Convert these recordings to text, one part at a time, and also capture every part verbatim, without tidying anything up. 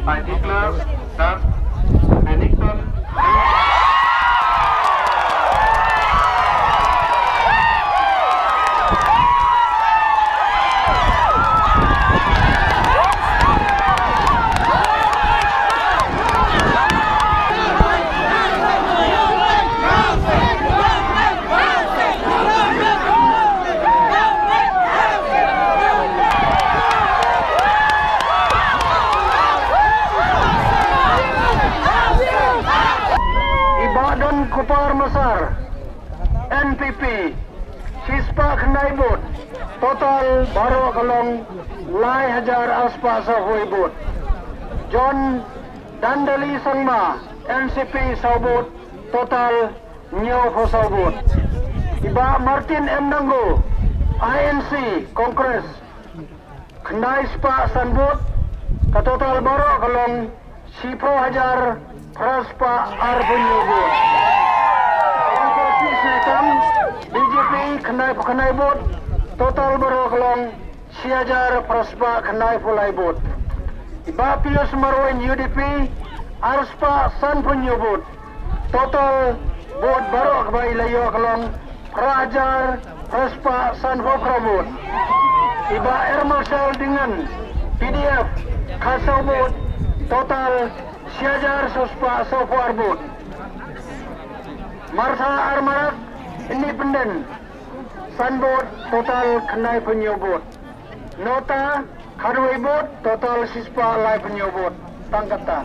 I declare that Bennington I Bah Don Kupar Masar, N P P, shispah khyndai vote, total baroh ka long lai hajar arspah sawphew vote. John Dandali Sangma, N C P, saw vote, total hynñiewphew saw vote. I Bah Martin M Dangu, I N C, Congress, khyndai spah san vote, ka total baroh ka long shiphew hajar phra spah arphew hynñiew vote. Bah P C Naitam, B J P, khyndaiphew khyndai vote, total baroh ka long shi hajar phra spah khyndaiphew lai vote. I Bah Pius Marwein, U D P, ar spah sanphew hynñiew vote. Total vote baroh kaba i la ïoh ka long phra hajar phra spah sanphew phra vote. I Bah Air Marshal Dingen, P D F, khatsaw vote, total shi hajar saw spah sawphew ar vote. Martha R Marak, Independent, san vote, total khyndai phew hynñiew vote. Nota, khatwei vote, total shispah laiphew hynñiew vote. Tang katta.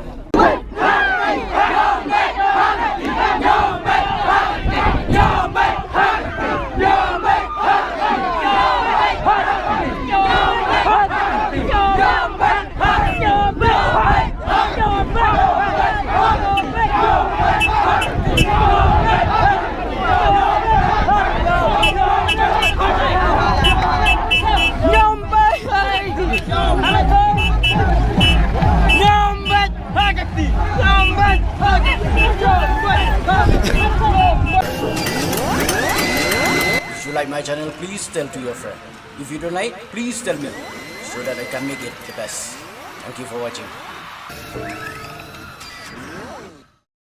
If you like my channel, please tell to your friend. If you don't like, please tell me so that I can make it the best. Thank you for watching.